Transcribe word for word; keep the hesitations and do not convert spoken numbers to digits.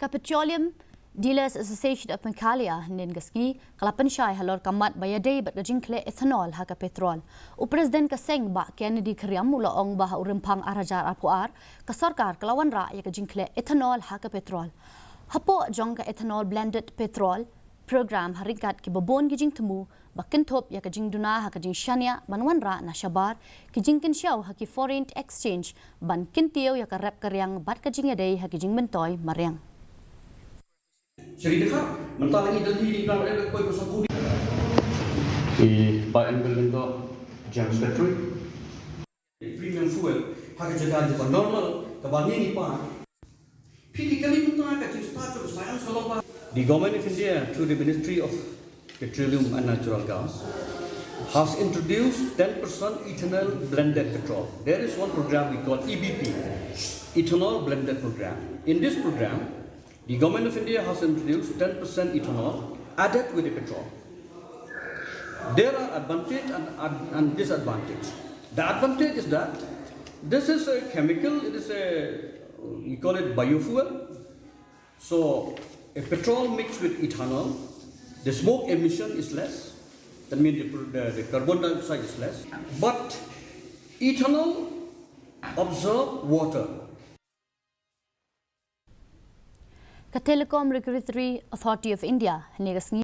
Ka Petroleum Dealers Association of Meghalaya, hynnin ka sngi, ka la pynshai halor ka mat ba ïadei bad ka jingkhleh ethanol ha ka petrol. U President ka seng, Bah Kennedy Kyrriam, u la ong ba ha u rymphang ar hajar arphew ar, ka sorkar ka la wanrah ïa ka jingkhleh ethanol ha ka petrol. Hapoh jong ka Ethanol Blended Petrol Program, ha ryngkat kiba bun ki jingthmu ba kynthup ïa ka jingduna ha ka jingshaniah ban wanrah na shabar, ki jingkynshew ha ki foreign exchange, ban kyntiew ïa ka rep ka riang bad ka jingïadei ha ki jingmyntoi mariang. Sri Dkhar, mynta la ngi Delhi ni, plang red koi ko sabu ni. I Bah N. Lyngdoh, General Secretary. Premium fuel ha ka jaka jaka normal kaba ngi ngi pa. Phi ki kali mynta ka jingstad jong science ka long ba. The Government of India, through the Ministry of Petroleum and Natural Gas, has introduced ten percent ethanol blended petrol. There is one program we call E B P, Ethanol Blended Program. In this program, the Government of India has introduced ten percent ethanol added with the petrol. There are advantage and, and, and disadvantage. The advantage is that this is a chemical, it is a, we call it biofuel. So, a petrol mixed with ethanol, the smoke emission is less. That means the, the, the carbon dioxide is less. But ethanol absorb water. Ka Telecom Regulatory Authority of India, hynne ka sngi,